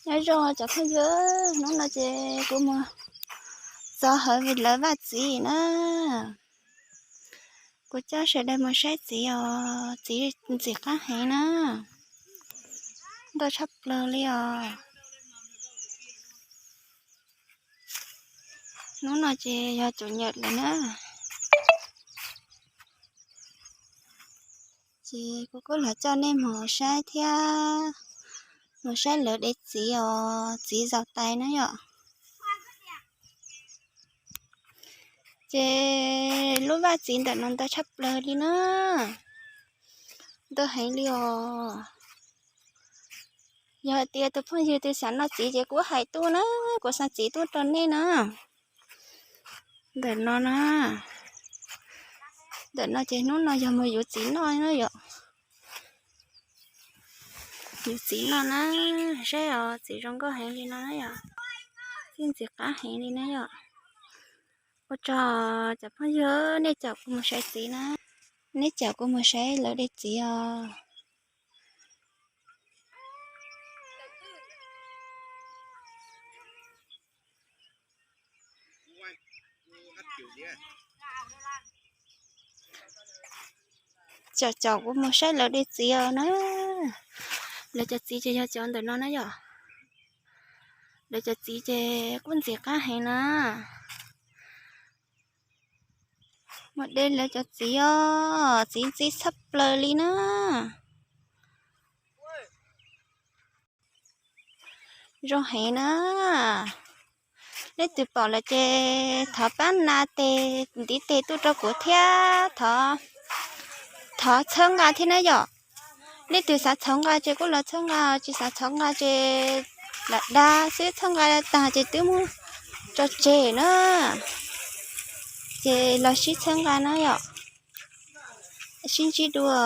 Nyob zoo cov phooj ywg, hnub no ces kuv mus txog hauv lawv vaj txiv na. Kuv coj sawv daws mus saib txiv os, txiv ntxim qab heev na, ntau tshaj plaws li os. Hnub no ces yog caum nyam lawm na, ces kuv kuj los coj nej mus saib thiab, mus saib lawv de txiv os, txiv zaum tais na yom. Ces lub vaj txiv ntawm no ntau tshaj plaws li na, ntau heev li os. Yog hais tias tus phooj ywg twg xav noj txiv ces kuv hais tuaj na, kuv xa txiv tuaj rau nej na. Ntawm no na, ntawm no ces hnub no yog mus yuav txiv noj na yom. Yuav txiv noj na, saib os, txiv zoo nkauj heev li no na yom, txiv ntxim qab heev li na yom. Ua tsaug cov phooj ywg, nej caum kuv mus saib txiv na, nej caum kuv mus saib lawv de txiv os. Caum caum kuv mus saib lawv de txiv os na. Lawv cov txiv ces yog cov ntawm no na yom. Lawv cov txiv ces kuj ntxim qab heev na. Mus de lawv cov txiv os, txiv ntxim tshaj plaws li na. Zoo heev na. Leej twg pom lawm ces thov pab na tes ntiv tes tuaj rau kuv thiab, thov txhawb nqa thiab na yom. Leej twg xav txhawb nqa ces kuj los txhawb nqa, tsis xav txhawb nqa ces lam dag xwb, txhawb nqa tag ces twb muab tso tseg na. Ces los sib txhawb nqa na yom, sib ntsib dua.